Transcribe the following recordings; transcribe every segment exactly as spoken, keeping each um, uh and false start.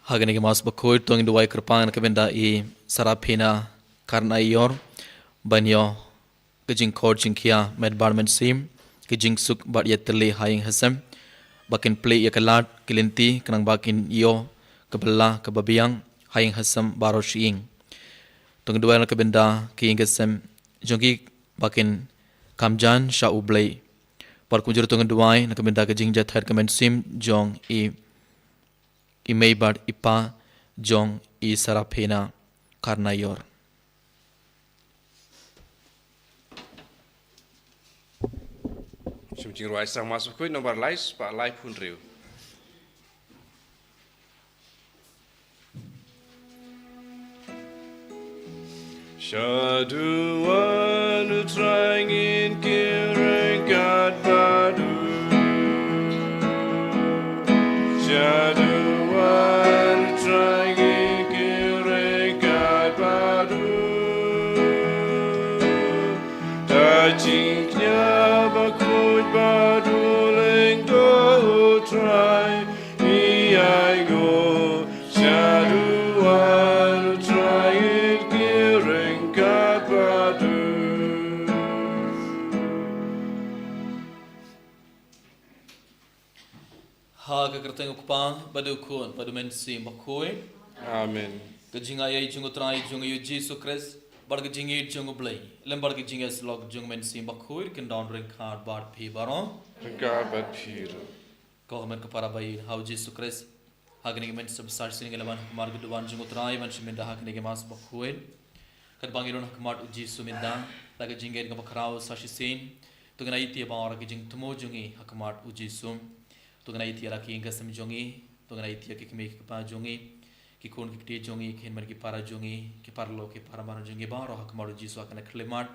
Ha kane ka Mass Bakhuid to ngin duwai kyrpang na ka bynta i Sarafina Karnaior, ban ïoh ka jingkhot jingkhia met bar mynsiem, ka jingsuk bad ïatylli ha ïing ha sem, ba kin plie ïa ka lad ka lynti khnang ba kin ïoh ka bylla kaba biang ha ïing ha sem baroh shi ïing. To ngin duwai na ka bynta ki ïing ki sem jong ki ba kin kam jan sha U Blei. Bad kumjuh ruh to ngin duwai na ka bynta ka jingjahthait ka mynsiem jong i i mei bad i pa jong i Sarafina Karnaior. Shim jingrwai sha Mass Bakhuid nombar lai spah laiphew hynriew. Sha duwan U Trai ngin kyrkhu ryngkat bad u. Sha duwan U Trai ngin kyrkhu ryngkat bad u. Da jingkñia bakhuid bad u lyngdoh U Trai. Ïa ngo, sha duwan U Trai ngin kyrkhu ryngkat bad u. Ha ka kyrteng U Kpa, bad U Khun, bad U Mynsiem Bakhuid. Amen. Ka jingaiei jong U Trai jong ngi U Jisu Khrist, bad ka jingïeit jong U Blei, lem bad ka jingïasyllok jong U Mynsiem Bakhuid, kin don ryngkat bad phi baroh. Ryngkat bad phi ruh. Ko hynmen ko para ba ïeit ha U Jisu Khrist. Ha kane ka mynstep sa shisien ngi la wan ha khmat ka duwan jong U Trai ban shim bynta ha kane ka Mass Bakhuid. Katba ngi don ha khmat U Jisu mynta, la ka jingngeit kaba khraw sa shisien. To ngin aiti ïa baroh ki jingthmu jong ngi ha khmat U Jisu. To ngin aiti ïa la ki ïing ki sem jong ngi. To ngin aiti ïa ki kmie ki kpa jong ngi. Ki khun ki kti jong ngi, ki hynmen ki para jong ngi, ki paralok ki para mar jong ngi baroh ha khmat U Jisu ha kane ka khyllipmat.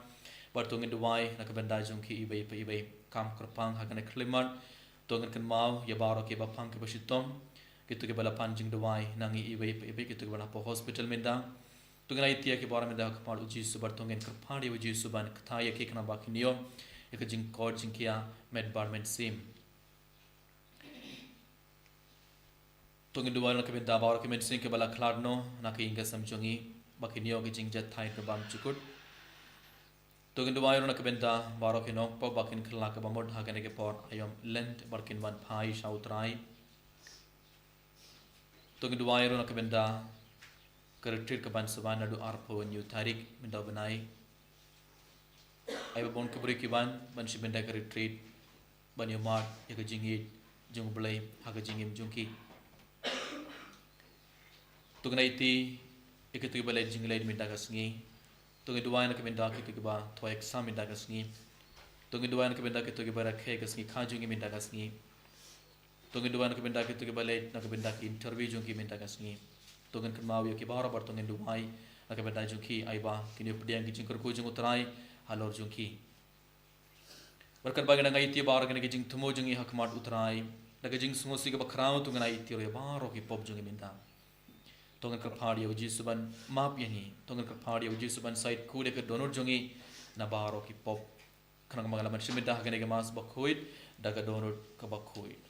Bad to ngin duwai na ka bynta jong ki iwei pa iwei. Kam kyrpang ha kane ka khyllipmat. To ngin kynmaw ïa baroh kiba pang kiba shitom. Kito kiba la pan jingduwai na ngi iwei pa iwei, kito kiba na hapoh hospital mynta. To ngin aiti ïa ki baroh mynta ha khmat U Jisu bad to ngin kyrpad ïa U Jisu ban kynthah ïa ki khnang ba kin ïoh ïa ka jingkhot jingkhia met bar mynsiem. To ngin duwai na ka bynta baroh ki mynsiem kiba la khlad noh na ki ïing ki sem jong ngi, ba kin ïoh ki jingjahthait kaba bymjukut. To ngin duwai ruh na ka bynta baroh ki nongpop ba kin kylla kaba mut ha kane ka por aïom Lent, ba kin wan phai sha U Trai. To ngin duwai ruh na ka bynta ka retreat kaban sa wan naduh arphew hynñiew tarik mynta u bnai. Ai ba bun ki briew ki wan ban shim bynta ka retreat, ban ïohmad ïa ka jingïeit jong U Blei ha ka jingim jong ki. To ngin aiti ïa kito kiba leit jingleit mynta ka sngi. To ngin duwai na ka bynta kito kiba thoh exam mynta ka sngi. To ngin duwai na ka bynta kito kiba rakhe ka sngi kha jong ngi mynta ka sngi. To ngin duwai na ka bynta kito kiba leit na ka bynta ki interview jong ki mynta ka sngi. To ngin kynmaw ïa ki baroh bad to ngin duwai na ka bynta jong ki, ai ba kin ïoh pdiang ki jingkyrkhu jong U Trai halor jong ki. Bad katba ngin nang aiti baroh kine ki jingthmu jong ngi ha khmat U Trai, da ka jingsngewsih kaba khraw to ngin aiti ruh ïa baroh ki pop jong ngi mynta. To ngin kyrpad ïa U Jisu ban map ïa ngi. To ngin kyrpad ïa U Jisu ban shait khuid ïa ka dohnud jong ngi na baroh ki pop. Khnang ba ngin lah ban shim bynta ha kane ka Mass Bakhuid da ka dohnud kaba khuid.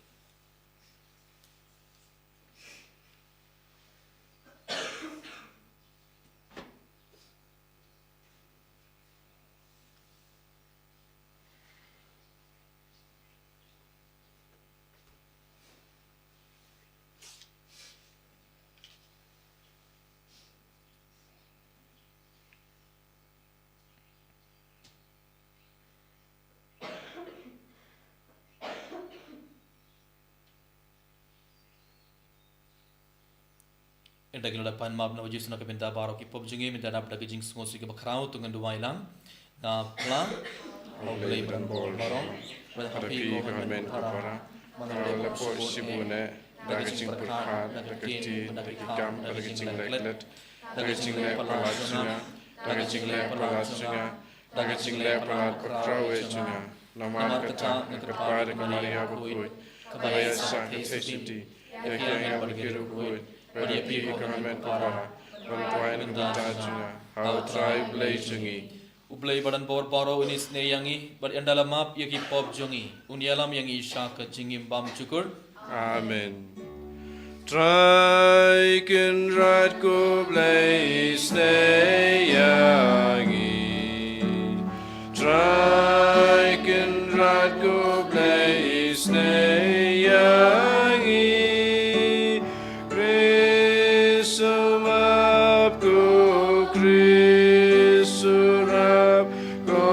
Ynda ki la dep pan map na U Jisu na ka bynta baroh ki pop jong ngi, mynta dap da ka jingsngewsih kaba khraw to ngin duwai lang. Nga phla, ha U Blei ba donbor baroh, bad ha phi ko hynmen ko para, ba nga la poi shibun eh da ka jingpyrkhat, da ka ktien, da ki kam, da ka jingleh klet, da ka jingleh palat jong nga, da ka jingleh palat jong nga, da ka jingleh palat ba khraw eh jong nga. Namar kata nga kyrpad ïa ka Maria bakhuid, kaba ïaishah kynthei shisha ïa ki angel bad ki riewkhuid, bad ïa phi ko hynmen ko para, ban duwai na ka bynta jong nga ha U Trai U Blei jong ngi. U Blei ba donbor baroh un isynei ïa ngi, bad ynda la map ïa ki pop jong ngi, un ïalam ïa ngi sha ka jingim bymjukut. Amen. Trai Kynrad ko Blei isynei ïa ngi. Trai Kynrad ko Blei isynei ïa ngi. Khrist u map, ko Khrist u rap, ko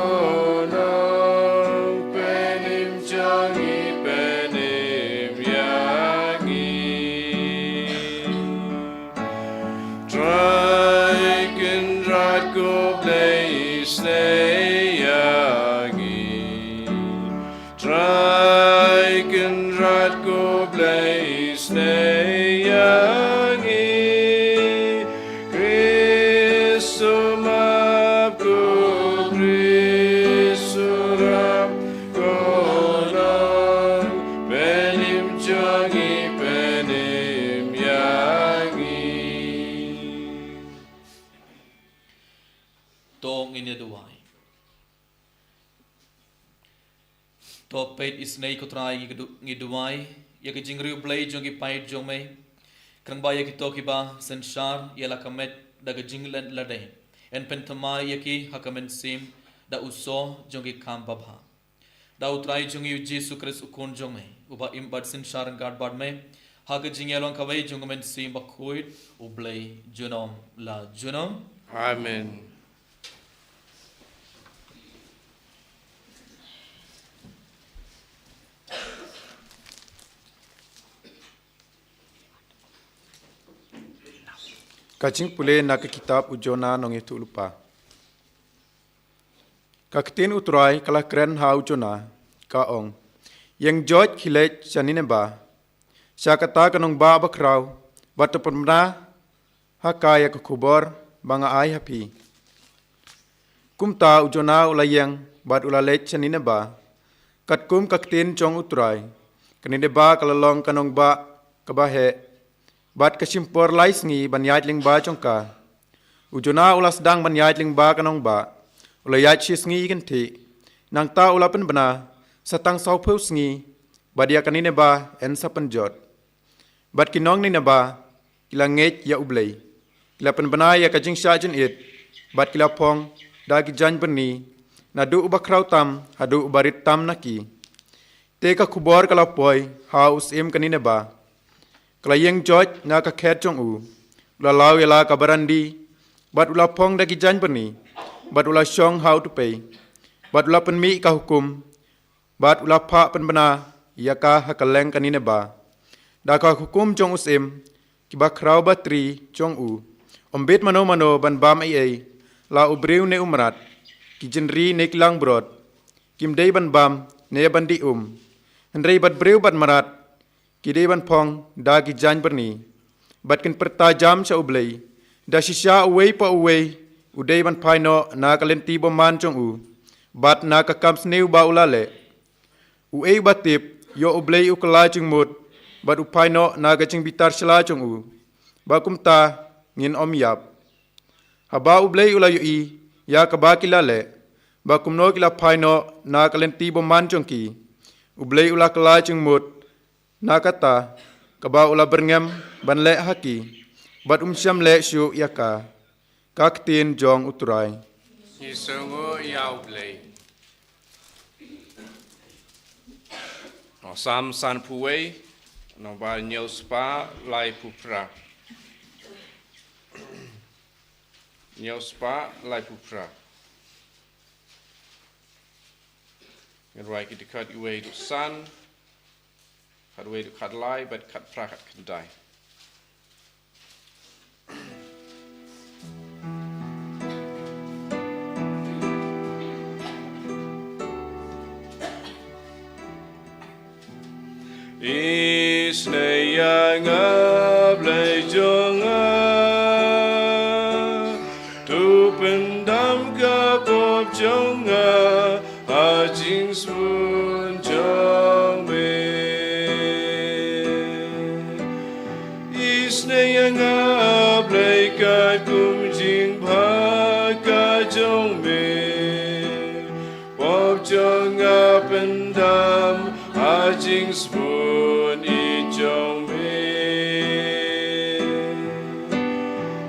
nongpynim jong ngi, pynim ïa ngi. Trai Kynrad ko Blei isynei ïa ngi. Trai Kynrad ko Blei isynei ïa ngi. Khrist u map, ko Khrist u rap, ko nongpynim jong ngi, pynim ïa ngi. To ngin ïa duwai. To peit isynei ko Trai, ngi ka du-, ngi duwai ïa ka jingriewblei jong ki paid jong me. Kyrpad ïa kito kiba synshar ïa la ka met da ka jinglen lade, yn pynthymmai ïa ki ha ka mynsiem da u soh jong ki kam babha. Da u Trai jong ngi u Jisu Khrist u Khun jong me, uba im bad synshar ryngkat bad me ha ka jingïalong kawei jong ka Mynsiem Bakhuid, U Blei junom la junom. Amen. Ka jingpule na ka kitab u Jonah Nongïathuhlypa. Ka ktien u Trai ka la kren ha u Jonah, ka ong: Ïeng joit khie leit sha Nineveh, sha kata ka nongbah bakhraw, bad to pynbna ha ka ïa ka khubor ba nga ai ha phi. Kumta u Jonah u la ïeng bad u la leit sha Nineveh. Katkum ka ktien jong u Trai, ka Nineveh ka la long ka nongbah kaba heh, bad ka shim por lai sngi ban ïaid lyngba jong ka. U Jonah u la sdang ban ïaid lyngba ka nongbah. U la ïaid shi sngi kynthih. Nangta u la pynbna sa tang sawphew sngi, bad ïa ka Nineveh yn sa pynjot. Bad ki nong Nineveh ki la ngeit ïa U Blei, ki la pynbna ïa ka jingshah jingit, bad ki la phong da ki jaiñ byrni, naduh uba khraw tam haduh uba rit tam na ki. Te ka khubor ka la poi ha u syiem ka Nineveh. Ka la ïeng joit na ka khet jong u. U la law ïa la ka barandi, bad u la phong da ki jaiñ byrni, bad u la shong ha u tupei, bad u la pynmih ka hukum, bad u la phah pynbna ïa ka ha kylleng ka Nineveh. Da ka hukum jong u syiem, kiba khraw batri jong u, ym bit mano mano ban bam ei ei, la u briew ne u mrad, ki jynri ne ki langbrot, kim dei ban bam ne ban dih um. Hynrei bad briew bad mrad, ki dei ban phong da ki jaiñ byrni, bad kin pyrta jam sha U Blei. Da shisha uwei pa uwei u dei ban phai noh na ka lynti bymman jong u, bad na ka kam sniew ba u la leh. Uei uba tip, ïoh U Blei u kylla jingmut, bad u phai noh na ka jingbitar shylla jong u, ba kumta ngin ym ïap. Haba U Blei u la ïohi ïa kaba ki la leh, ba kumno ki la phai noh na ka lynti bymman jong ki, U Blei u la kylla jingmut na kata kaba u la byrngem ban leh ha ki, bad um shym leh shuh ïa ka. Ka ktien jong U Trai. Ngi sngewnguh ïa U Blei. Nong Salm sanphew wei, nong ba hynñiew spah laiphew phra. Hynñiew spah laiphew phra. Ngan rwai ki dkhot iwei haduh san, khatwei haduh khatlai, bad khatphra haduh khatkhyndai. Isynei ïa nga, Blei jong nga, to pyndam ka pop jong nga ha jingsbun jong me. Isynei ïa nga, Blei, katkum jingbha ka jong me. Pop jong nga pyndam ha jingsbun ïeit jong me.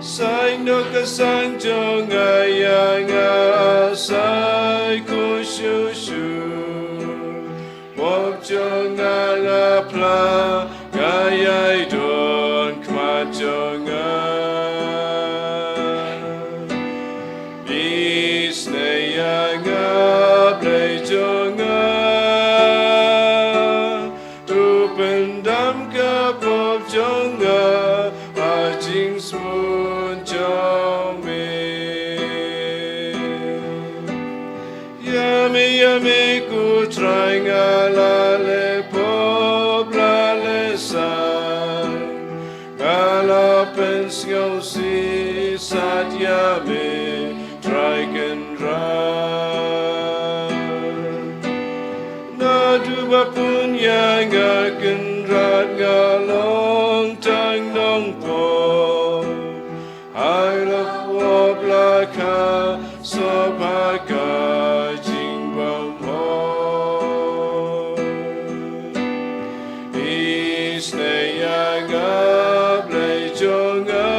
Sai no ka sang jong nga ïa nga, sai ko shu shu. Pop jong nga la pla, nga ïai don khmat jong nga. Isynei ïa nga Blei jong nga. To pyndam ka pop jong nga ha jingsmun jong me. Ïa me, ïa me ko Trai nga la leh pop, la leh san. Nga la pynsngewsih sat ïa me Trai Kynrad. Naduh ba pun ïa nga Kynrad nga long tang nongpop. Ai la pop la kha sop ha ka jingbymhok. Isynei ïa nga Blei jong nga.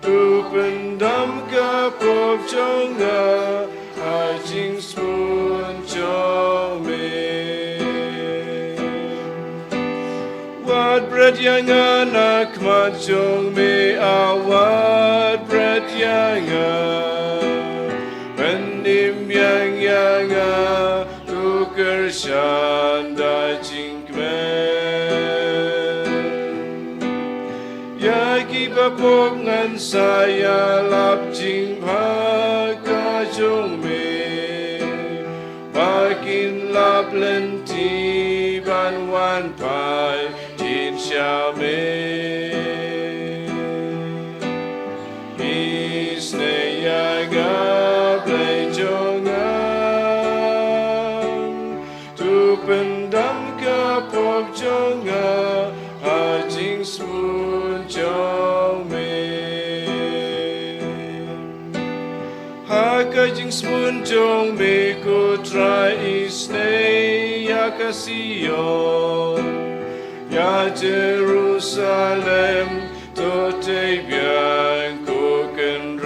To pyndam ka pop jong nga ha jingsmun jong me. Wad bret ïa nga na khmat jong me, a wad bret ïa nga. Pynim biang ïa nga, to kyrshan da jingkmen. Ïa kiba pop ngan sa ïalap jingbha ka jong me. Ba kin lap lynti ban wan phai ktien sha me. Isynei ïa nga Blei jong nga. To pyndam ka pop jong nga ha jingsmun jong me. Ha ka jingsmun jong me ko Trai, isynei ïa ka Sion, ïa Jerusalem, to tei biang ko Kynrad.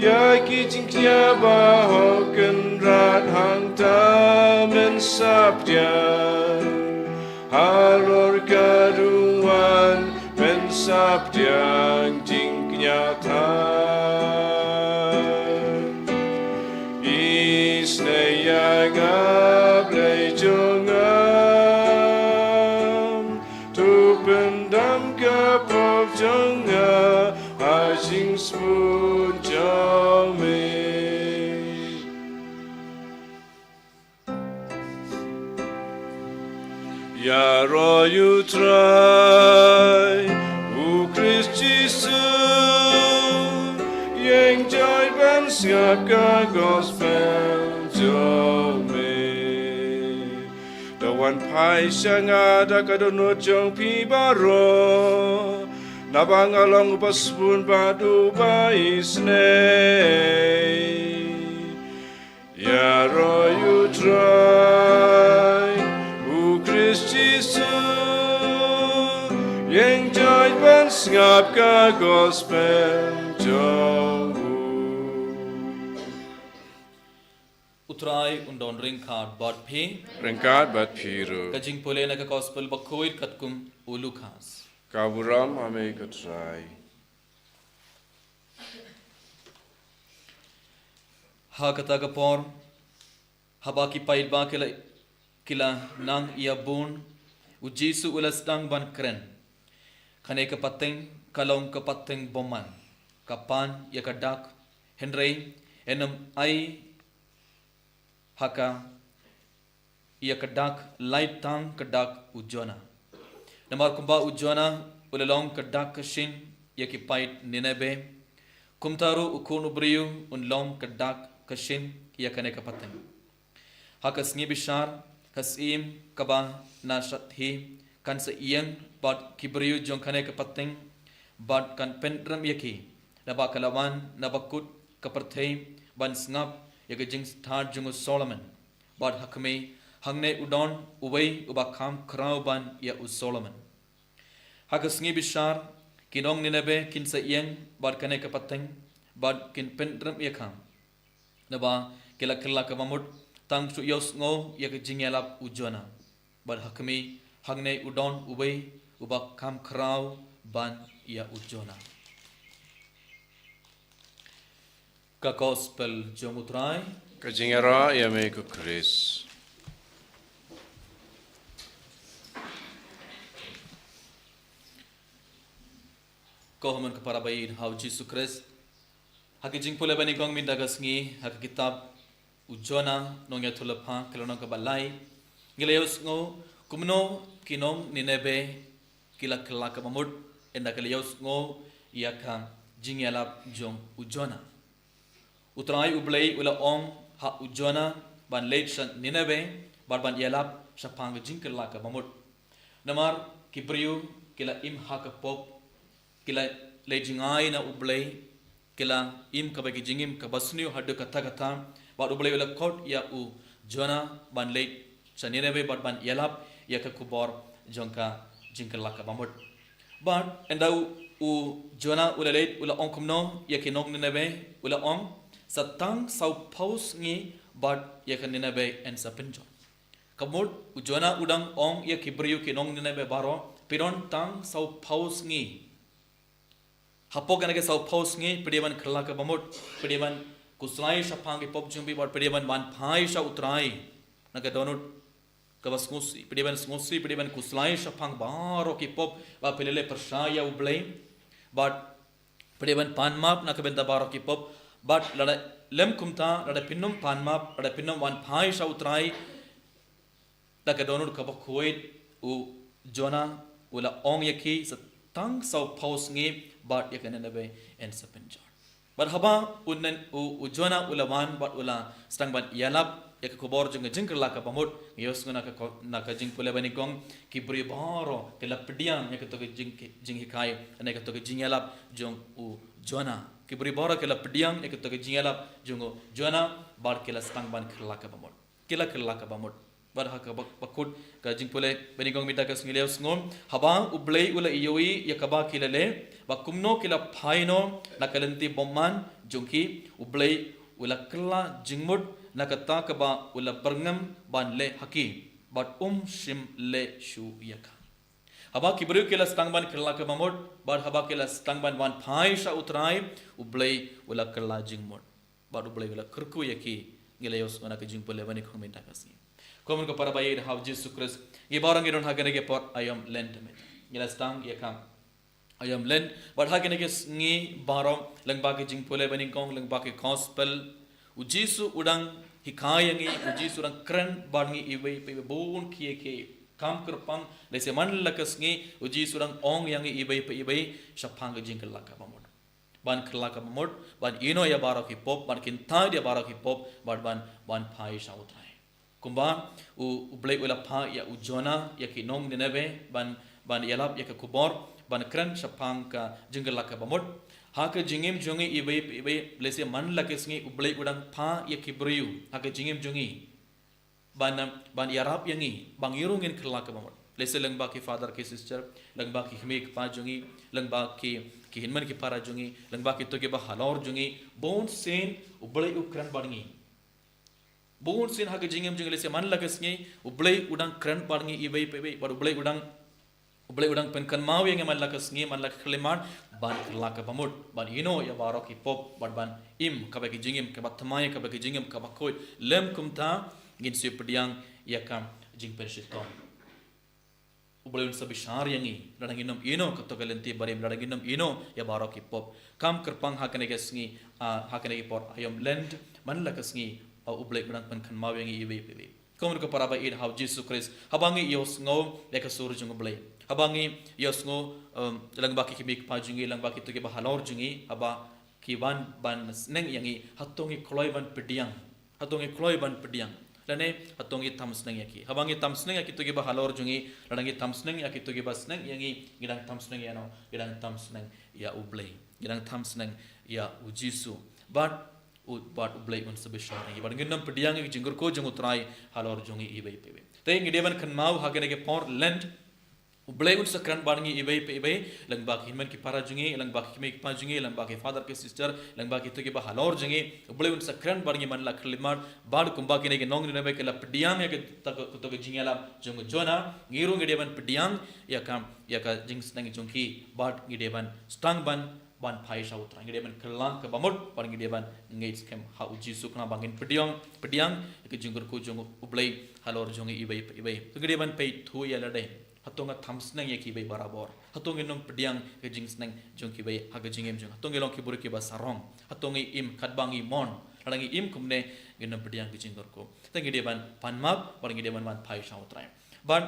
Ïa ki jingkñia ba hok Kynrad hangta men sa pdiang. Halor ka dungwan men sa pdiang jingkñia than. Isynei ïa nga Blei jong nga. To pyndam ka pop jong nga ha jingsmun jong me. Ïaroh ïa u Trai, u Khrist Jisu, ïeng jait ban sngap ka gospel jong me. To wan phai sha nga da ka dohnud jong phi baroh, naba nga long uba sbun bad uba isynei. Ïaroh ïa u Trai, u Khrist Jisu, ïeng jait ban sngap ka gospel jong u. U Trai un don ryngkat bad phi. Ryngkat bad phi ruh. Ka jingpule na ka gospel bakhuid katkum u Lukas. Ka burom ha me ko Trai. Ha kata ka por, haba ki paidbah ki la, ki la nang ïa bun, u Jisu u la sdang ban kren. Kane ka pateng ka long ka pateng bymman, ka pan ïa ka dak, hynrei yn ym ai ha ka ïa ka dak, lai tang ka dak u Jona. Namar kumba u Jona u la long ka dak ka shin ïa ki paid Ninebe, kumta ruh u Khun u briew un long ka dak ka shin ïa kane ka pateng. Ha ka sngi bishar, ka syiem kaba na shathie kan sa ïeng bad ki briew jong kane ka pateng, bad kan pyndrem ïa ki, naba ka la wan na bakut ka pyrthei ban sngap ïa ka jingstad jong u Solomon. Bad ha khmih, Hangne u don uwei uba kham khraw ban ïa u Solomon. Ha ka sngi bishar, ki nong Nineveh kin sa ïeng bad kane ka pateng, bad kin pynrem ïa ka. Naba ki la kylla kaba mut, tang shu ïohsngew ïa ka jingïalap u Jonah. Bad ha khmih, hangne u don uwei uba kham khraw ban ïa u Jonah. Ka Gospel jong u Trai. Ka jingïarap ïa me ko Khrist. Ko hynmen ko para ba ïeit ha u Jisu Khrist. Ha ka jingpule ba nyngkong mynta ka sngi, ha ka kitab u Jonah, nongïathuhlypa, ka lynnong kaba lai. Ngi la ïohsngew kumno ki nong Nineveh ki la kylla kaba mut, ynda ki la ïohsngew ïa ka jingïalap jong u Jonah. U Trai U Blei u la ong ha u Jonah ban leit sha Nineveh, bad ban ïalap shaphang ka jingkylla kaba mut. Namar ki briew ki la im ha ka pop, ki la leit jngai na U Blei, ki la im kaba ki jingim kaba sniew haduh katta katta, bad U Blei u la khot ïa u Jonah ban leit sha Nineveh bad ban ïalap ïa ka khubor jong ka jingkylla kaba mut. Bad ynda u, u Jonah u la leit, u la ong kumno ïa ki nong Nineveh, u la ong, sa tang saw phew sngi bad ïa ka Nineveh yn sa pynjot. Ka mut u Jonah u dang ong ïa ki briew ki nong Nineveh baroh, phi don tang saw phew sngi. Hapoh kane ka saw phew sngi, phi dei ban kylla kaba mut, phi dei ban khuslai shaphang ki pop jong phi, bad phi dei ban wan phai sha u Trai na ka dohnud kaba sngewsih, phi dei ban sngewsih, phi dei ban khuslai shaphang baroh ki pop ba phi la leh pyrshah ïa U Blei, bad phi dei ban pan map na ka bynta baroh ki pop, bad lada lym kumta, lada phin ym pan map, lada phin ym wan phai sha u Trai, da ka dohnud kaba khuid, u Jonah u la ong ïa ki, sa tang saw phew sngi bad ïa ka Nineveh yn sa pynjot. Bad haba u Nin-, u, u Jonah u la wan bad u la sdang ban ïalap ïa ka khubor jong ka jingkylla kaba mut, ngi ïohsngew na ka ko-, na ka jingpule ba nyngkong, ki briew baroh ki la pdiang ïa kato ka jing-, jinghikai, ne kato ka jingïalap jong u Jonah. Ki briew baroh ki la pdiang ïa kato ka jingïalap jong u Jonah, bad ki la sdang ban kylla kaba mut. Ki la kylla kaba mut. Bad ha kaba, ba kut ka jingpule ba nyngkong mynta ka sngi, ngi la ïohsngew, haba U Blei u la ïohi ïa kaba ki la leh, ba kumno ki la phai noh na ka lynti bymman jong ki, U Blei u la kylla jingmut na kata kaba u la byrngem ban leh ha ki, bad um shym leh shuh ïa ka. Haba ki briew ki la sdang ban kylla kaba mut, bad haba ki la sdang ban wan phai sha u Trai, U Blei u la kylla jingmut. Bad U Blei u la kyrkhu ïa ki, ngi la ïohsngew na ka jingpule ba nyngkong mynta ka sngi. Ko hynmen ko para ba ïeit ha u Jisu Khrist, ngi baroh ngi don ha kane ka por aïom Lent mynta. Ngi la sdang ïa ka aïom Lent, bad ha kane ka sngi baroh, lyngba ka jingpule ba nyngkong, lyngba ka Gospel, u Jisu u dang hikai ïa ngi, u Jisu u dang kren bad ngi iwei pa iwei, bun khie khie, kam kyrpang, lehse man la ka sngi, u Jisu u dang ong ïa ngi iwei pa iwei shaphang ka jingkylla kaba mut. Ban kylla kaba mut, ban ïehnoh ïa baroh ki pop, ban kyntait ïa baroh ki pop, bad ban, ban phai sha u Trai. Kumba u, U Blei u la phah ïa u Jonah, ïa ki nong Nineveh, ban, ban ïalap ïa ka khubor, ban kren shaphang ka jingkylla kaba mut. Ha ka jingim jong ngi iwei pa iwei, lehse man la ka sngi U Blei u dang phah ïa ki briew ha ka jingim jong ngi, ban, ban ïarap ïa ngi ba ngi ruh ngin kylla kaba mut. Lehse lyngba ki father ki sister, lyngba ki kmie ki kpa jong ngi, lyngba ki, ki hynmen ki para jong ngi, lyngba kito kiba halor jong ngi, bun sien U Blei u kren bad ngi. Bun sien ha ka jingim jong ngi, lehse man la ka sngi U Blei u dang kren bad ngi iwei pa iwei, bad U Blei u dang, U Blei u dang pynkynmaw ïa ngi man la ka sngi, man la ka khyllipmat, ban kylla kaba mut, ban ïehnoh ïa baroh ki pop, bad ban im kaba ki jingim kaba thymmai, kaba ki jingim kaba khuid. Lym kumta, ngin sa pdiang ïa ka jingpynshitom. U Blei un sa bishar ïa ngi lada ngin ym ïehnoh kato ka lynti barim, lada ngin ym ïehnoh ïa baroh ki pop. Kam kyrpang ha kane ka sngi, ah, ha kane ka por aïom Lent, man la ka sngi, ah, U Blei u dang pynkynmaw ïa ngi iwei pa iwei. Ko hynmen ko para ba ïeit ha u Jisu Khrist, haba ngi ïohsngew ïa ka sur jong U Blei, haba ngi ïohsngew, um, lyngba ki kmie ki kpa jong ngi, lyngba kito kiba halor jong ngi, haba ki wan ban sneng ïa ngi, hato ngi kloi ban pdiang? Hato ngi kloi ban pdiang? Lane hato ngi tam sneng ïa ki? Haba ngi tam sneng ïa kito kiba halor jong ngi, lada ngi tam sneng ïa kito kiba sneng ïa ngi, ngi dang tam sneng ïa no, ngi dang tam sneng ïa U Blei, ngi dang tam sneng ïa u Jisu. Bad u bad U Blei un sa bishar ïa ngi. Bad ngin nym pdiang ïa ki jingkyrkhu jong U Trai halor jong ngi iwei pa iwei. Te ngi dei ban kynmaw ha kane ka por Lent, U Blei un sa kren bad ngi iwei pa iwei, lyngba ki hynmen ki para jong ngi, lyngba ki kmie ki kpa jong ngi, lyngba ki father ki sister, lyngba kito kiba halor jong ngi. U Blei un sa kren bad ngi man la ka khyllipmat, bad kumba kine ki nong Nineveh ki la pdiang ïa kata ka, kata ka jingïalap jong u Jonah, ngi ruh ngi dei ban pdiang ïa ka, ïa ka jingsneng jong ki, bad ngi dei ban sdang ban, ban phai sha U Trai. Ngi dei ban kylla kaba mut, bad ngi dei ban ngeit skhem ha U Jisu, khnang ba ngin pdiang, pdiang ïa ka jingkyrkhu jong U Blei halor jong ngi iwei pa iwei. Ngi dei ban peit thuh ïa lade. Hato nga tham sneng ïa kiwei barabor? Hato ngin nym pdiang ka jingsneng jong kiwei ha ka jingim jong? Hato ngi long ki briew kiba sarong? Hato ngi im katba ngi mon? Lada ngi im kumne, ngin nym pdiang ka jingkyrkhu. Te ngi dei ban pan map, bad ngi dei ban wan phai sha U Trai. Bad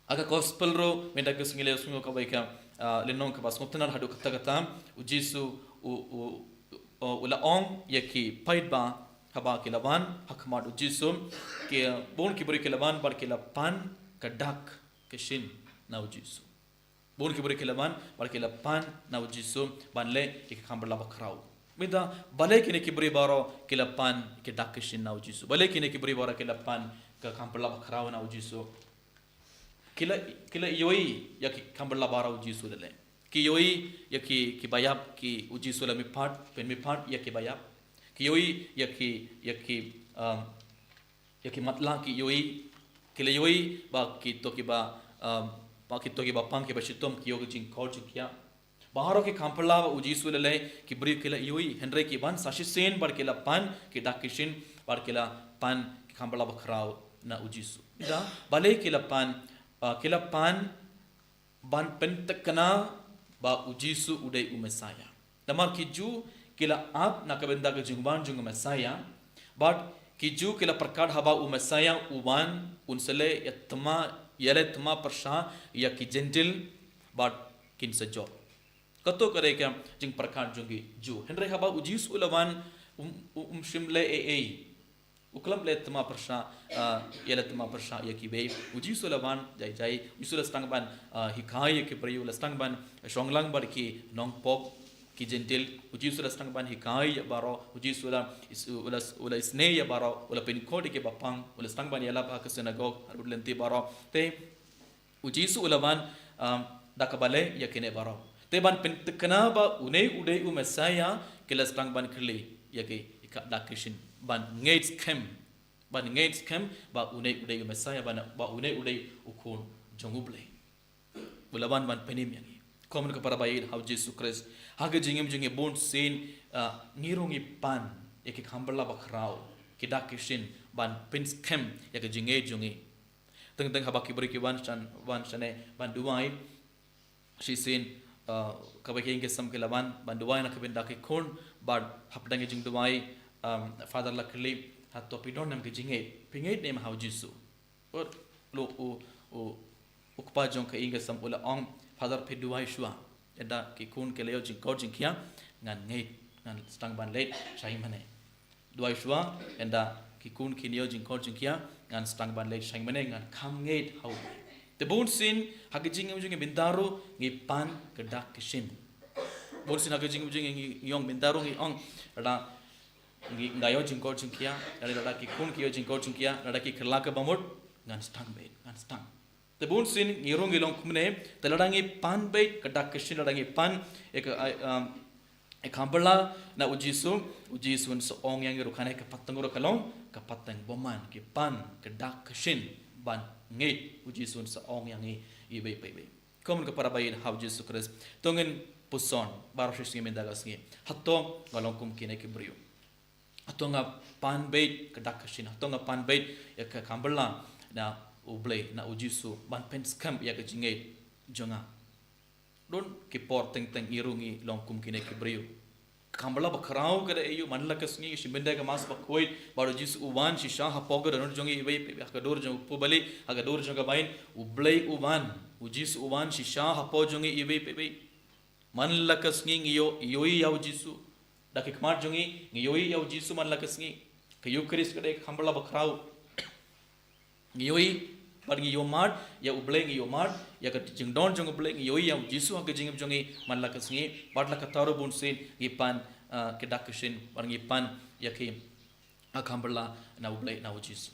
ha ka gospel ruh, mynta ka sngi leh sngew kawei ka, ah, lynnong kaba sngewtynnad haduh katta katta, U Jisu, u, u, u, u la ong ïa ki paidbah, haba ki la wan ha khmat U Jisu, ki bun ki briew ki la wan bad ki la pan ka dak ka shin na U Jisu. Bun ki briew ki la wan bad ki la pan na U Jisu ban leh ïa ka kam phylla ba khraw. Mynta balei kine ki briew baroh ki la pan ka dak ka shin na U Jisu? Balei kine ki briew baroh ki la pan ka kam phylla ba khraw na U Jisu? Ki la, ki la ïohi ïa ki kam phylla ba khraw U Jisu u la leh. Ki ïohi ïa ki, kiba ïap, ki U Jisu u la mihpat, pynmihpat ïa kiba ïap. Ki ïohi ïa ki, ïa ki, um, ïa ki matlah ki ïohi. Ki la ïohi ba kito kiba, um, ba kito kiba pang kiba shitom ki ïoh ka jingkor jingkhiah. Baroh ki kam phylla ba U Jisu u la leh, ki briew ki la ïohi, hynrei ki wan sa shisien bad ki la pan ki dak ki shin, bad ki la pan ki kam phylla ba khraw na U Jisu. Da, balei ki la pan, ah, ki la pan ban pynthikna ba U Jisu u dei u Messiah. Namar ki Jiw ki la ap na ka bynta ka jingwan jong u Messiah, bad ki Jiw ki la pyrkhat haba u Messiah u wan, un sa leh ïa thma, ïaleh thma pyrshah ïa ki Jentil, bad kin sa jop. Kato ka dei ka jingpyrkhat jong ki Jiw. Hynrei haba U Jisu u la wan, um, um, um shym leh ei ei. U khlem leh thma pyrshah, ah, ïaleh thma pyrshah ïa kiwei. U Jisu u la wan jai jai. U Jisu u la sdang ban, ah, hikai ïa ki briew, u la sdang ban shong lang bad ki nongpop, ki Jentil. U Jisu u la sdang ban hikai ïa baroh. U Jisu u la is-, u la, u la isynei ïa baroh. U la pynkhot ïa kiba pang. U la sdang ban ïalap ha ka synagog, ha u lynti baroh. Te U Jisu u la wan, um, da kaba leh ïa kine baroh. Te ban pynthikna ba une u dei u Messiah, ki la sdang ban kylli ïa ki, ïa ka dak ka shin. Ban ngeit skhem. Ban ngeit skhem ba une u dei u Messiah, ban, ba une u dei u Khun jong U Blei. U la wan ban pynim ïa ngi. Kumno ka para ba ïeit ha U Jisu Khrist. Ha ka jingim jong ngi bun sien, uh, ngi ruh ngi pan ïa ki kam phylla ba khraw, ki dak ki shin, ban pynskhem ïa ka jingngeit jong ngi. Teng teng haba ki briew ki wan shan, wan shane ban duwai. Shisien, uh, kawei ka ïing ka sem ki la wan ban duwai na ka bynta ki khun, bad hapdeng ka jingduwai, um, Father la kylli, hato phi don ne em ka jingngeit? Phi ngeit ne em ha U Jisu? Bad u, u, u, u kpa jong ka ïing ka sem u la ong, Father, phi duwai shuwa. Ynda ki khun ki la ïoh jingkor jingkhiah, ngan ngeit, ngan sdang ban leit shai mane. Duwai shuwa, ynda ki khun kin ïoh jingkor jingkhiah, ngan sdang ban leit shai mane, ngan kham ngeit ha U Blei. Te bun sien, ha ka jingim jong ngi mynta ruh, ngi pan ka dak ka shin. Bun sien ha ka jingim jong ngi, ngi ong mynta ruh ngi ong, lada ngi, nga ïoh jingkor jingkhiah, lada ki khun ki ïoh jingkor jingkhiah, lada ki kylla kaba mut, ngan sdang beit, ngan sdang. Te bun sien ngi ruh ngi long kumne, te lada ngi pan beit ka dak ka shin, lada ngi pan ïa ka, ai, um, ïa ka kam phylla na U Jisu, U Jisu un sa ong ïa ngi ruh kane ka pateng ruh ka long ka pateng bymman, ki pan ka dak ka shin ban ngeit, U Jisu un sa ong ïa ngi iwei pa iwei. Kumno ka para ba ïeit ha U Jisu Khrist. To ngin puson baroh shi sngi mynta ka sngi. Hato nga long kum kine ki briew? Hato nga pan beit ka dak ka shin? Hato nga pan beit ïa ka kam phylla na U Blei, na U Jisu, ban pynskhem ïa ka jingngeit jong nga? Don ki por teng teng ngi ruh ngi long kum kine ki briew. Ka kam phylla ba khraw ka dei aïu? Man la ka sngi, shi mynta ka Mass Bakhuid, bad U Jisu u wan shisha hapoh ka dur jong ngi iwei pa iwei, ha ka dur jong u pubali, ha ka dur jong ka bain, U Blei u wan, U Jisu u wan shisha hapoh jong ngi iwei pa iwei. Man la ka sngi ngi ïoh, ïohi ïa U Jisu. Da ki khmat jong ngi, ngi ïohi ïa U Jisu man la ka sngi. Ka Eukharist ka dei ka kam phylla ba khraw. Ngi ïohi, bad ngi ïohmad ïa U Blei, ngi ïohmad ïa ka jingdon jong U Blei, ngi ïohi ïa U Jisu ha ka jingim jong ngi man la ka sngi, bad la katta ruh bun sien ngi pan, ah, ki dak ki shin, bad ngi pan ïa ki, ah, kham bylla na U Blei, na U Jisu.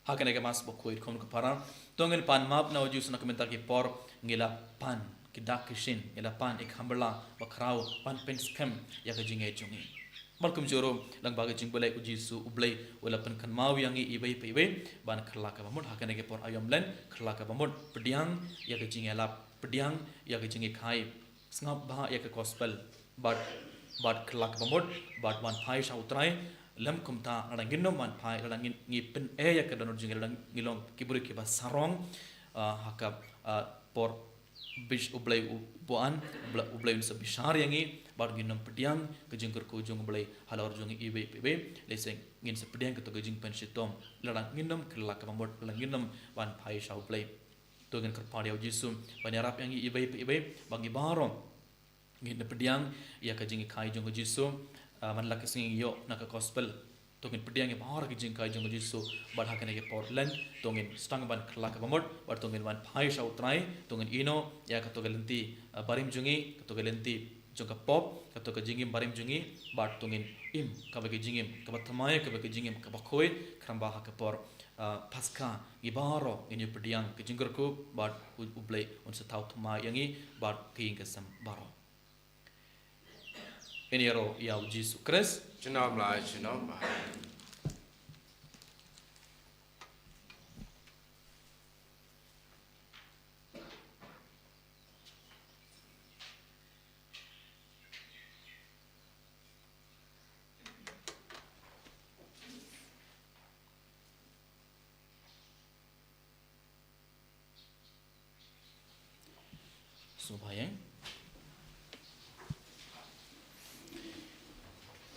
Ha kane ka Mass bakhuid khun ka para, to ngin pan map na U Jisu na ka bynta ki por ngi la pan, ki dak ki shin, ngi la pan ïa ka kham bylla bakhraw ban pynskhem ïa ka jingngeit jong ngi. Bad kumjuh ruh lyngba ka jingpyllait U Jisu, U Blei u la pynkynmaw ïa ngi iwei pa iwei ban kyrla kaba mut. Ha kane ka por aïom Lent, kyrla kaba mut, pdiang ïa ka jingïalap, pdiang ïa ka jingïakhai, sngap bha ïa ka gospel, bad, bad kyrla kaba mut, bad wan phai sha U Trai. Lym kumta, lada ngin nym wan phai, lada ngin, ngi pyn-e ïa ka dohnud jong ngi, lada ngi long ki briew kiba sarong, ah, ha ka, ah, por ba U Blei u buan, U Blei, U Blei un sa bishar ïa ngi, bad ngin nym pdiang ka jingkyrkhu jong U Blei halor jong ngi iwei pa iwei, lehse ngin sa pdiang kato ka jingpynshitom lada ngin nym kyrla kaba mut, lada ngin nym wan phai sha U Blei. To ngin kyrpad ïa U Jisu ban ïarap ïa ngi iwei pa iwei, ba ngi baroh ngin da pdiang ïa ka jingïakhai jong U Jisu, ah, man la ka sngi ngi ïoh na ka gospel. To ngin pdiang ïa baroh ka jingïakhai jong U Jisu, bad ha kane ka por Lent, to ngin sdang ban kyrla kaba mut, bad to ngin wan phai sha U Trai, to ngin ïehnoh ïa kato ka lynti, ah, barim jong ngi, kato ka lynti jong ka pop, kato ka jingim barim jong ngi, bad to ngin im kaba ka jingim kaba thymmai, kaba ka jingim kaba khuid, khnang ba ha ka por, ah, Paskha ngi baroh ngin ïoh pdiang ka jingkyrkhu, bad U, U Blei un sa thaw thymmai ïa ngi bad ka ïing ka sem baroh. Ngin ïaroh ïa U Jisu Khrist. Junom lai, junom lai. Sngewbha ïa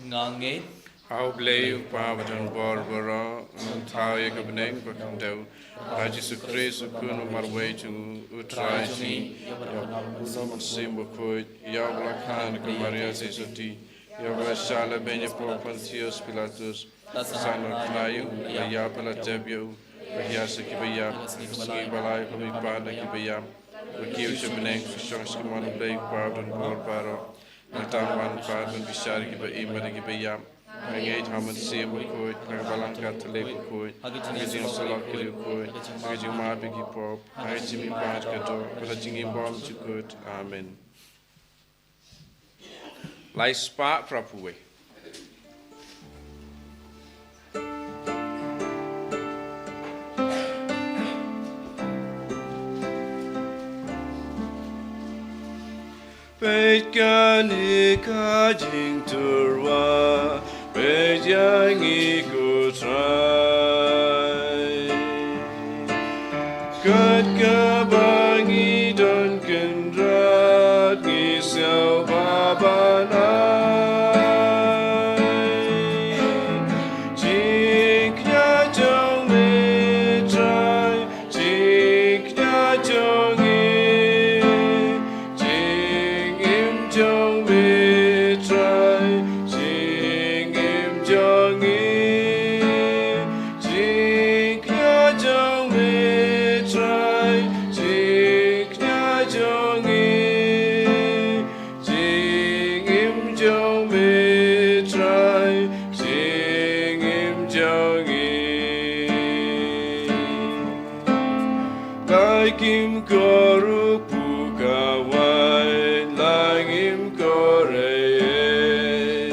nga ngeit ha U Blei U Kpa badonbor baroh, u nonthaw ïa ka bneng bad ka khyndew, ha U Jisu Khrist u Khun ba marwei jong u, U Trai jong ngi, ïa uba la bun ha U Mynsiem Bakhuid, ïa uba la kha na ka Maria Theisotti, ïa uba la shah lehbeiñ hapoh Pontius Pilatus, la sah na ka kynta ïing, la ïap, la tep ïa u, la hiar sha kiba ïap, ha ka sngi ba lai la mihpat na kiba ïap, la kiew sha bneng, la shong sha ka mon U Blei U Kpa badonbor baroh. Nangta un wan pat ban bishar ïa kiba im bad ïa kiba ïap. Nga ngeit ha U Mynsiem Bakhuid, ha ka Balang Katholik bakhuid, ha ka jingïasyllok ki riewkhuid, ha ka jingmap ïa ki pop, ha ka jingmihpat ka doh, bad ha ka jingim ba ym jukut. Amen. Lai spah phra phew wei. Peit kane ka jingtyrwa, peit ïa ngi ko Trai. Kat kaba ngi don kynrad ngi sngewbha ban ai. Jingkñia jong me Trai, jingkñia jong ngi, jingim jong me Trai, jingim jong ngi, jingkñia jong me Trai, jingkñia jong ngi, jingim jong me Trai, jingim jong ngi. La kim kyrkhu ka wai, la ngim kyrkhu ei.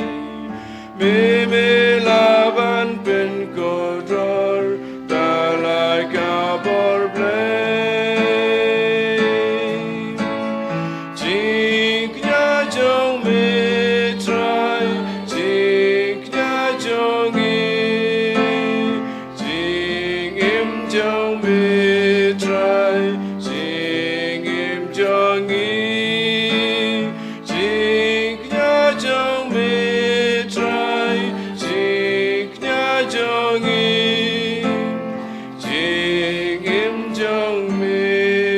Me, me lah ban pynkhlaiñ da la ka bor Blei. Jingkñia jong me Trai, jingkñia jong ngi, jingim jong me Trai, jingim jong ngi, jingkñia jong me Trai, jingkñia jong ngi, jingim jong me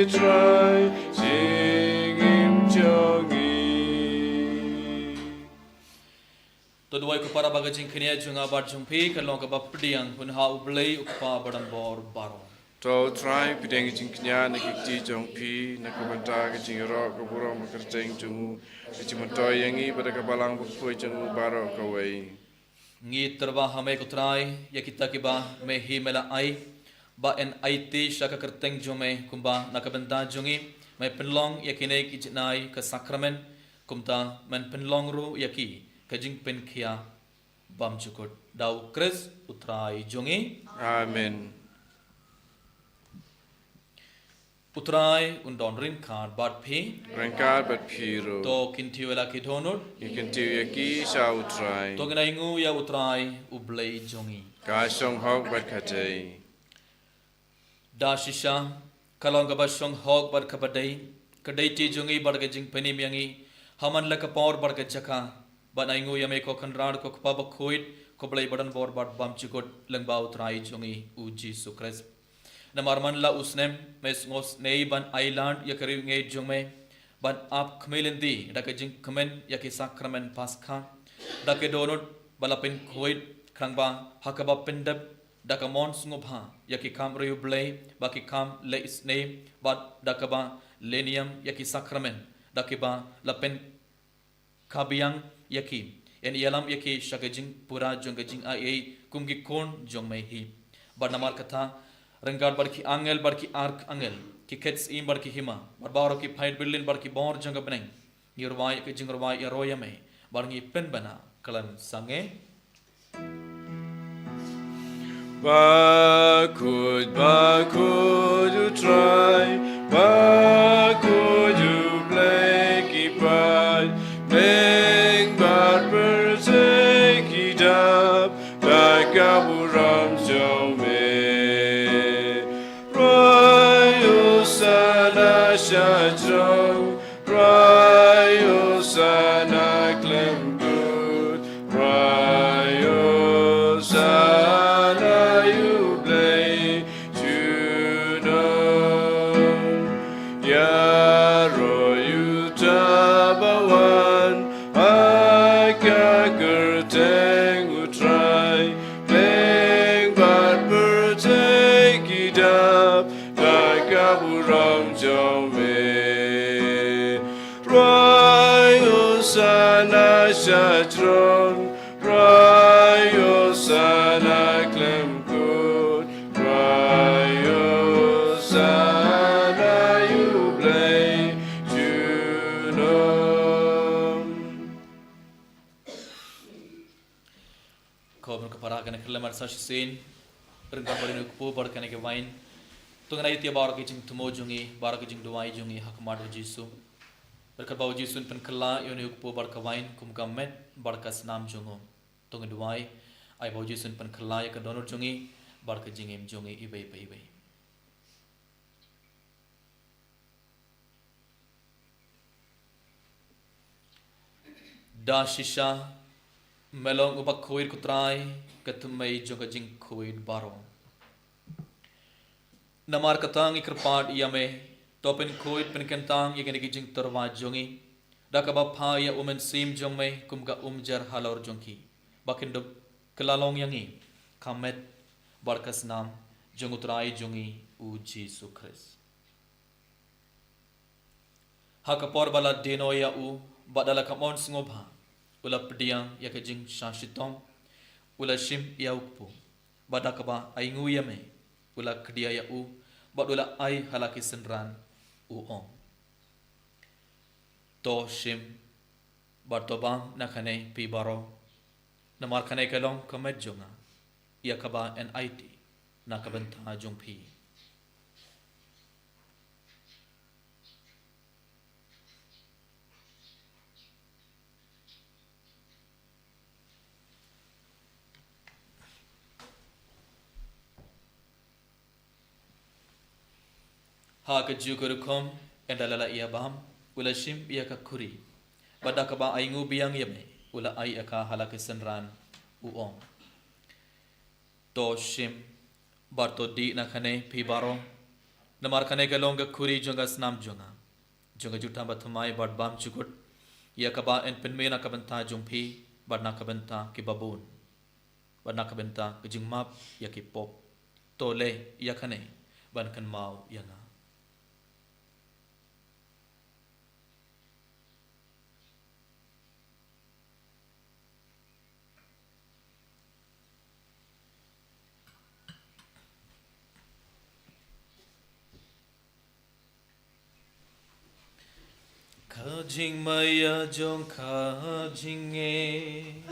Trai, jingim jong ngi. To duwai ko para ba ka jingkñia jong nga bad jong phi kan long kaba pdiang, hun ha U Blei U Kpa badonbor baroh. To U Trai, pdiang ïa ka jingkñia na ki kti jong phi, na ka bynta ka jingïaroh ka burom ka kyrteng jong u, ka jingmyntoi ïa ngi bad ka balang bakhuid jong u baroh kawei. Ngi tyrwa ha me ko Trai, ïa kita kiba me hi me la ai, ba yn aiti sha ka kyrteng jong me, kumba na ka bynta jong ngi me pynlong ïa kine ki jingai ka sakramen, kumta men pynlong ruh ïa ki ka jingpynkhia bymjukut. Da U Khrist U Trai jong ngi. Amen. U Trai un don ryngkat bad phi. Ryngkat bad phi ruh. To kyntiew ïa la ki dohnud. Ngi kyntiew ïa ki sha U Trai. To ngin ainguh ïa U Trai U Blei jong ngi. Ka shong hok bad ka dei. Da shisha, ka long kaba shong hok bad kaba dei, ka dei ti jong ngi bad ka jingpynim ïa ngi, ha man la ka por bad ka jaka, ban ainguh ïa me ko Kynrad ko Kpa bakhuid, ko Blei ba don bor bad bymjukut, lyngba U Trai jong ngi U Jisu Khrist. Namar man la u snem, me sngewsynei ban ailad ïa ka riewngeit jong me, ban ap khmih lynti da ka jingkmen ïa ki sakramen Paskha, da ki dohnud ba la pynkhuid, khnang ba ha kaba pyndep da ka mon sngewbha ïa ki kam riewblei bad ki kam leh isynei, bad da kaba leh niam ïa ki sakramen da kiba la pyn ka biang ïa ki, yn ïalam ïa ki sha ka jingpura jong ka jingaiei kum ki khun jong me hi. Bad namar kata, ryngkat bad ki angel bad ki arkangel, ki khet syiem bad ki hima, bad baroh ki paid byllien bad ki bor jong ka bneng, ngi rwai ka jingrwai ïaroh ïa me, bad ngi pynbna khlem sangeh. Bakhuid, bakhuid U Trai, bakhuid U Blei ki paid, bneng bad pyrthei ki dap da ka burom jong me. Rwai Hosana sha throng, rwai Hosana khlem kut, rwai Hosana ïa U Blei junom. Ïaroh uta ba wan ha ka kyrteng U Trai, bneng bad pyrthei ki dap da ka burom jong me. Rwai Hosana sha throng, rwai Hosana khlem kut, rwai Hosana ïa U Blei junom. Ko bun ka para kane ka khyllem ar sa shisien, ryngkat bad ïa une u kpu bad kane ka wain. To ngin ai ïa baroh ki jingthmu jong ngi, baroh ki jingduwai jong ngi ha khmat U Jisu. Ryngkat bad U Jisu un pynkylla ïa une u kpu bad ka wain kum ka met bad ka snam jong u. To ngin duwai, ai ba U Jisu un pynkylla ïa ka dohnud jong ngi bad ka jingim jong ngi iwei pa iwei. Da shisha, me long uba khuid ko Trai, ka thymmei jong ka jingkhuid baroh. Namar kata ngi kyrpad ïa me, to pynkhuid pynkyntang ïa kine ki jingtyrwa jong ngi, da kaba phah ïa U Mynsiem jong me kum ka umjar halor jong ki, ba kin dup kylla long ïa ngi ka met bad ka snam jong U Trai jong ngi U Jisu Khrist. Ha ka por ba la dieng noh ïa u, bad da la ka mon sngewbha, u la pdiang ïa ka jingshah shitom, u la shim ïa u kpu, bad da kaba ainguh ïa me, u la khdia ïa u, bad u la ai ha la ki synran, u ong: To shim, bad to bam na kane phi baroh, namar kane ka long ka met jong nga, ïa kaba yn aiti na ka bynta jong phi. Ha kajuh ka rukom, ynda la la ïa bam, u la shim ïa ka khuri, bad da kaba ainguh biang ïa me, u la ai ïa ka ha la ki synran, u ong: To shim, bad to dih na kane phi baroh, namar kane ka long ka khuri jong ka snam jong nga, jong ka jutang bathymmai bad bymjukut, ïa kaba yn pynmih na ka bynta jong phi, bad na ka bynta kiba bun, bad na ka bynta ka jingmap ïa ki pop. To leh ïa kane, ban kynmaw ïa nga. Ka jingmaïa jong ka jingngeit.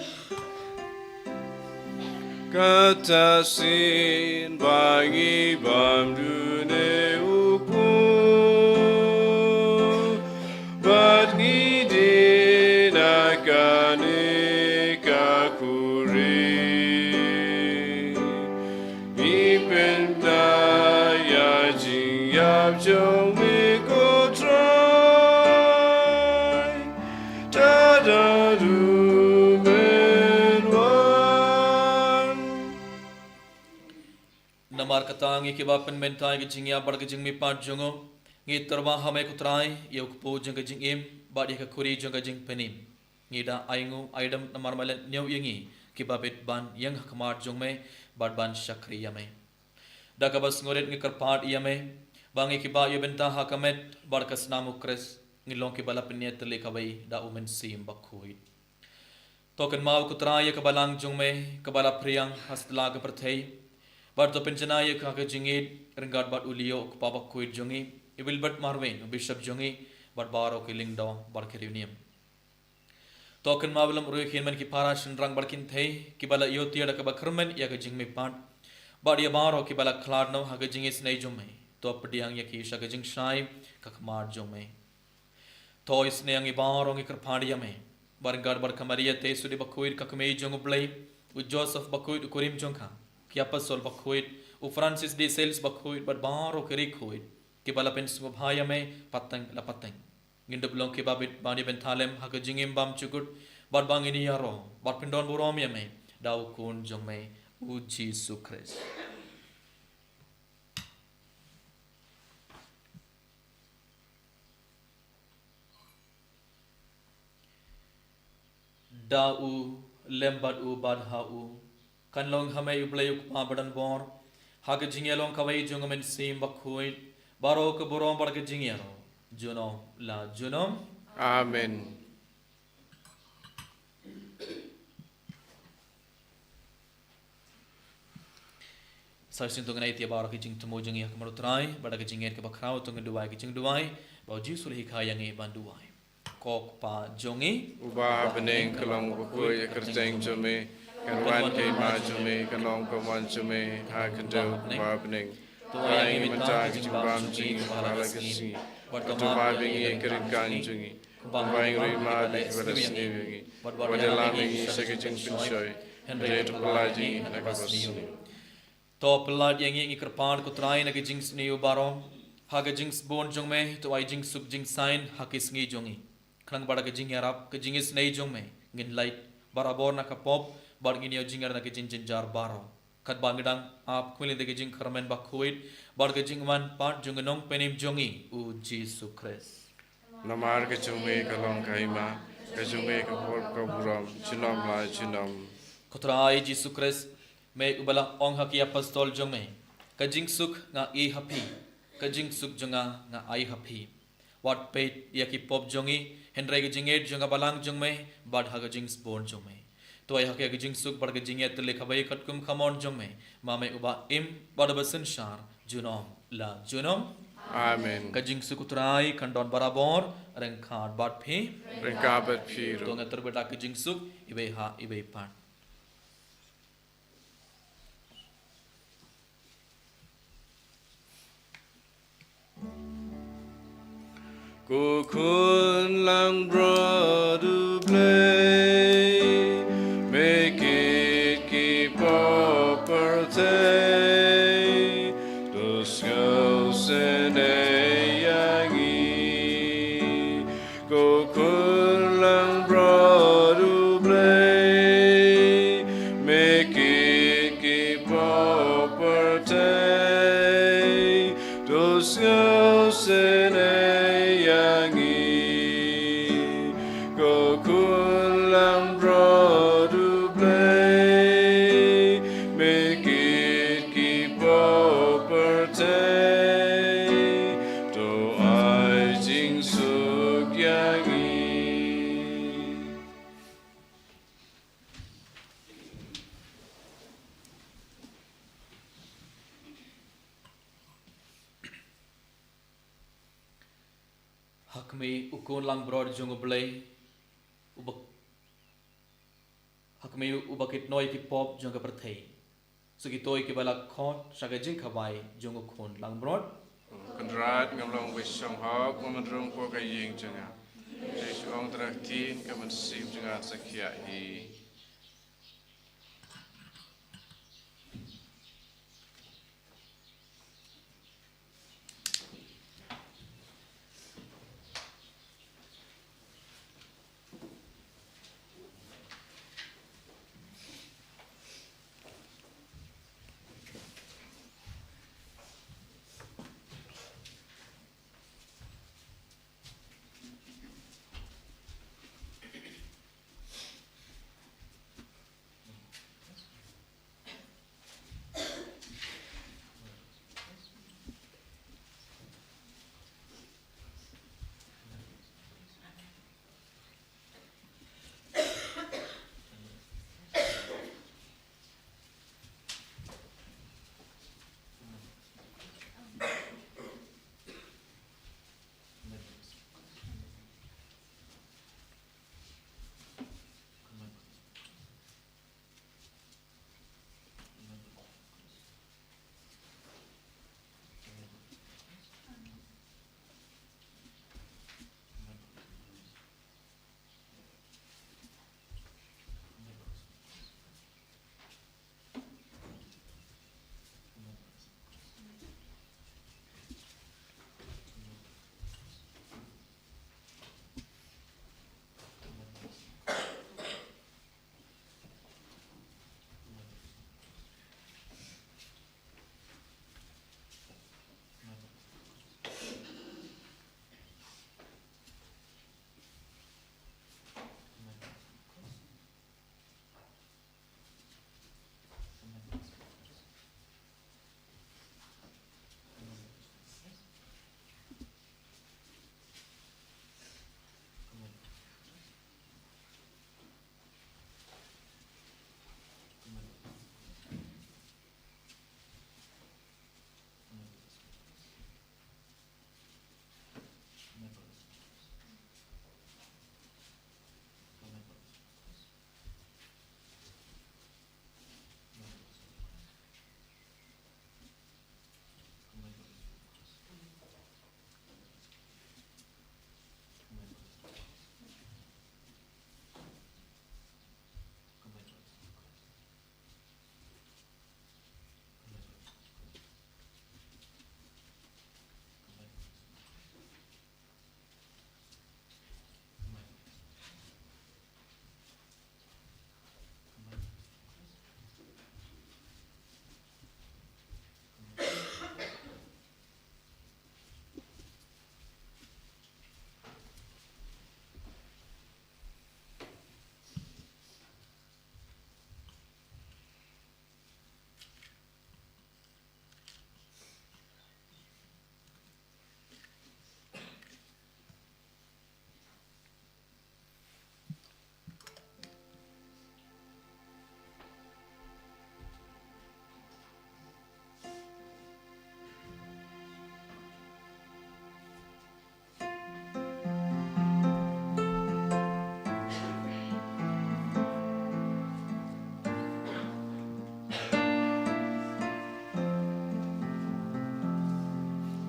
Kata shisien ba ngi bam dune u Kpu, bad ngi die na kane ka khuri. Ngi pynbna ïa jingïap jong me ko Trai, tad haduh men wan. Namar kata ngi kiba pynmynta ïa ka jingïap bad ka jingmihpat jong u, ngi tyrwa ha me ko Trai, ïa u kpu jong ka jingim, bad ïa ka khuri jong ka jingpynim. Ngi da ainguh aidem namar me la ñiew ïa ngi kiba bit ban ïeng ha khmat jong me bad ban shakri ïa me. Da kaba sngewrit ngi kyrpad ïa me ba ngi kiba ïoh bynta ha ka met bad ka snam u Khrist, ngi long kiba la pynïatylli kawei da u Mynsiem Bakhuid. To kynmaw ko Trai ïa ka balang jong me kaba la phriang ha satlak ka pyrthei, bad to pynjanai ïa ka ha ka jingïeit ryngkat bad u Leo u kpa bakhuid jong ngi, i Wilbert Marwein u bishop jong ngi, bad baroh ki lyngdoh bad ki riewniam. To kynmaw lem ruh ïa ki hynmen ki para shynrang bad kynthei kiba la ïoh tiar da kaba kyrmen ïa ka jingmihpat, bad ïa baroh kiba la khlad noh ha ka jingisynei jong me. To pdiang ïa ki sha ka jingshai ka khmat jong me. To isynei ïa ngi baroh, ngi kyrpad ïa me, bad ryngkat bad ka Maria Theisotti bakhuid ka kmie jong u Blei, u Joseph bakhuid u kurim jong ka, ki apostol bakhuid, u Francis de Sales bakhuid, bad baroh ki riewkhuid kiba la pynsngewbha ïa me pateng la pateng. Ngin dup long kiba bit ban ïa bynta lem ha ka jingim bymjukut, bad ba ngin ïaroh bad pyndonburom ïa me da u Khun jong me, u Jisu Khrist. Da u, lem bad u, bad ha u, kan long ha me u Blei u Kpa badonbor, ha ka jingïalong kawei jong u Mynsiem Bakhuid, baroh ka burom bad ka jingïaroh junom la junom. Amen. Sa shisien to ngin ai ïa baroh ki jingthmu jong ngi ha khmat u Trai, bad da ka jingngeit kaba khraw to ngin duwai ki jingduwai ba u Jisu u la hikai ïa ngi ban duwai. Ko Kpa jong ngi uba ha bneng, ka long bakhuid ïa ka kyrteng jong me, kan wan ka hima jong me, kan long ka mon jong me ha ka khyndew uba ha bneng. To ai ïa ngi mynta ka jingbam jong ngi ha la ka sngi, bad to map ïa ngi ïa ki ryngkang jong ngi, kumba ngi map ïa kiba la sniew ïa ngi, bad wat ïalam ïa ngi sha ka jingpynshoi, hynrei to pyllait ïa ngi na kaba sniew. To pyllait ïa ngi, ngi kyrpad ko Trai, na ka jingsniew baroh, ha ka jingsbun jong me to ai jingsuk jingsain ha ki sngi jong ngi, khnang ba da ka jingïarap ka jingisynei jong me ngin lait barabor na ka pop, bad ngin ïoh jingïarap na ka jingjynjar baroh, katba ngi dang ap khuid da ka jingkyrmen bakhuid bad ka jingwan pat jong u Nongpynim jong ngi u Jisu Khrist. Namar ka jong me ka long ka hima, ka jong me ka por, ka burom junom la junom. Ko Trai Jisu Khrist, me uba la ong ha ki apostol jong me, ka jingsuk nga ai ha phi, ka jingsuk jong nga nga ai ha phi. Wat peit ïa ki pop jong ngi, hynrei ka jingngeit jong ka balang jong me, bad ha ka jingsbun jong me to ai ha ki ka jingsuk bad ka jingïatylli kaba ïeit katkum ka mon jong me, ma me uba im bad uba synshar junom la junom. Amen. Ka jingsuk u Trai kan don barabor ryngkat bad phi. Ryngkat bad phi ruh. To ngin tyrwa da ka jingsuk iwei ha iwei pat. Ko Khun langbrot U Blei, me kit ki pop pyrthei, to sngewsynei ïa ngi. Ko Khun langbrot U Blei, me kit ki pop pyrthei, to sngewsynei ïa ngi. Ko Khun langbrot U Blei, me kit ki pop pyrthei, ïa ngi. Ha khmih u Khun langbrot jong U Blei, uba, ha khmih uba kit noh ïa ki pop jong ka pyrthei. Sa kito kiba la khot sha ka jingkhabai jong u Khun langbrot. Kynrad, ngam long uba shong hok, ngam rung hapoh ka ïing jong nga. Hynrei shu ong tang ktien, ka mynsiem jong nga sa khiah hi.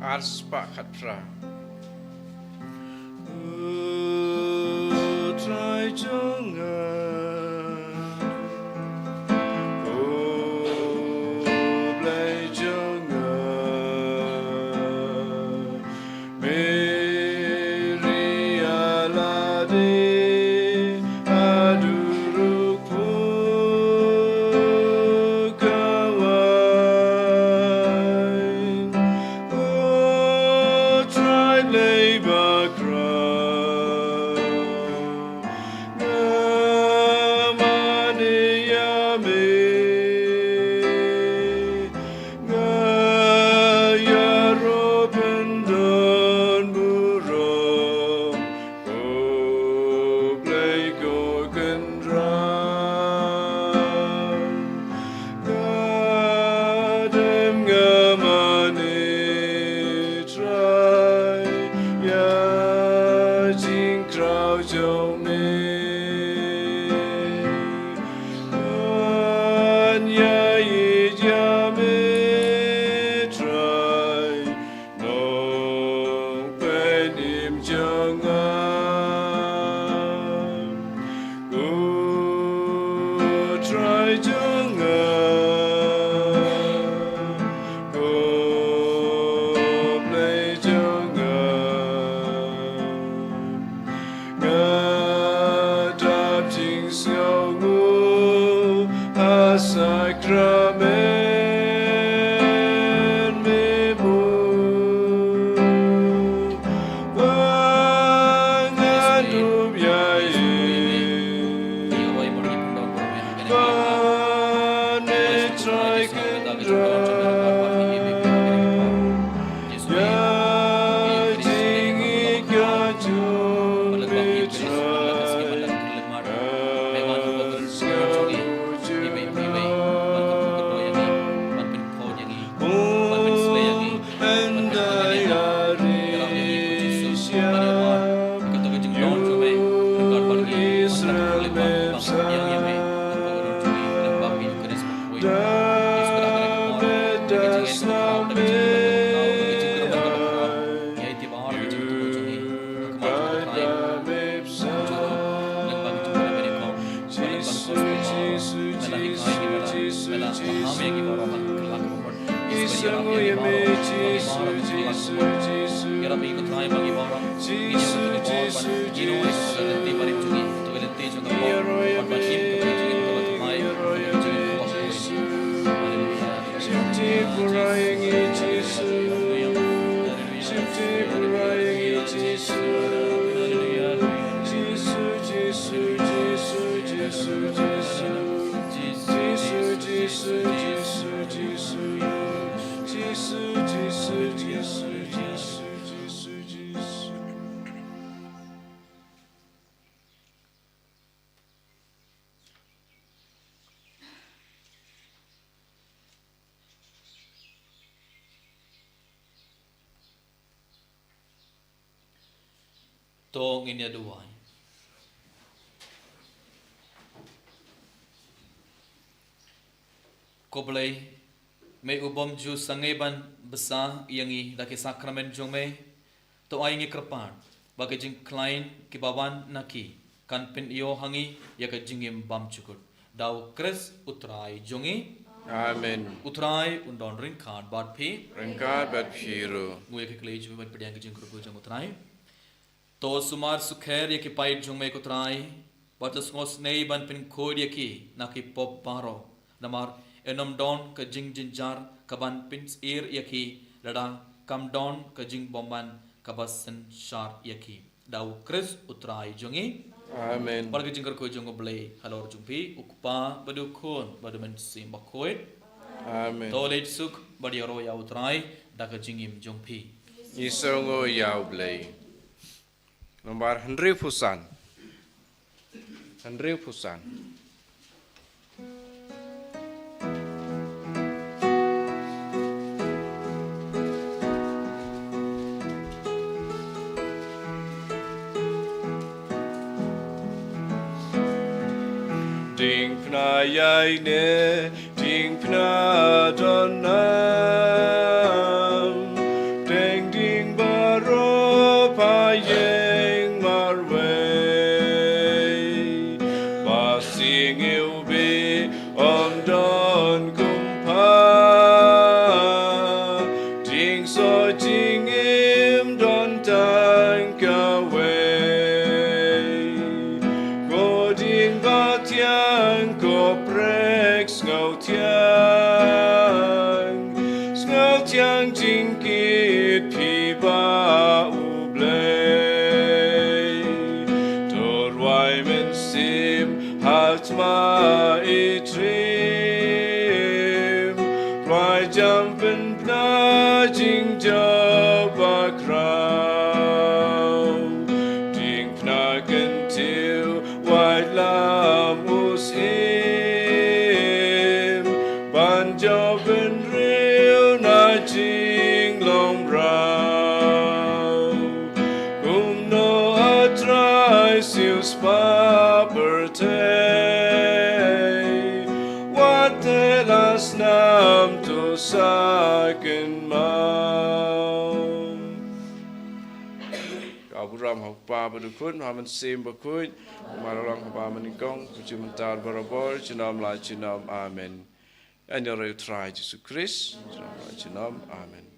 Ar spah khatphra. U Trai jong nga, U Blei jong nga, me ri ïalade haduh ruh pud ka waiñ. U Trai Trai jong me, ngan ïa ïeit ïa me Trai, Nongpynim jong nga, U Trai jong nga, U Blei jong nga. Nga dap jingsngewnguh ha sakramen me buh, ba ngan dup ïa i, ba me Trai kynrad. Ïa jingïeit ka jong me Trai, ngan sngewthuh junom. Hynda ïa ri Shem, ïa u Israel me bsa. Da me da sla me, ïa u kai da me bsa. Jisu, Jisu, Jisu, Jisu, Jisu. Israel me, Jisu, Jisu, Jisu. Jisu, Jisu, Jisu. Ïa roi, ïa roi, Jisu. Hallelujah. Shim tip u roi ïa ngi Jisu. Shim tip u roi ïa ngi Jisu. Jisu, Jisu, Jisu, Jisu, Jisu. Jisu, Jisu, Jisu, Jisu. Jisu, Jisu, Jisu, Jisu, Jisu, Jisu. To ngin ïa duwai. Ko Blei, me u bym ju sangeh ban bsa ïa ngi da ki sakramen jong me, to ai ngi kyrpad ba ki jingkhlaiñ kiba wan na ki kan pynïoh ha ngi ïa ka jingim bymjukut. Da u Khrist u Trai jong ngi. Amen. U Trai un don ryngkat bad phi. Ryngkat bad phi ruh. Ngui ïa ki kylli jong me ban pdiang ki jingkyrkhu jong u Trai. To sumar sukher ïa ki paid jong me ko Trai, bad to sngewsynei ban pynkhuid ïa ki na ki pop baroh. Namar ym don ka jingjynjar kaban pynsyier ïa ki, lada kam don ka jingbymman kaba synshar ïa ki. Da u Khrist u Trai jong ngi. Amen. Bad ka jingkyrkhu jong u Blei halor jong phi, u Kpa bad u Khun bad u Mynsiem Bakhuid. Amen. To leit suk bad ïaroh ïa u Trai da ka jingim jong phi. Ngi sngewnguh ïa u Blei. Nombar hynriewphew san. Hynriewphew san. Diengphna ïa ine, diengphna don nam, pdeng ding baroh pha ïeng marwei. Ba sing ïa u bih ym don kum pha, jingsoh jingim don tang kawei. Ko dieng ba thiang, ko prek sngewthiang, Spah pyrthei, wat te la snam to sa kynmaw. Ka burom ha u Kpa bad u Khun, ha u Mynsiem Bakhuid, mar long ha ba mynnyngkong, bad mynta bad barabor, junom la junom. Amen. Ïa une u Trai Jisu Khrist, junom la junom. Amen.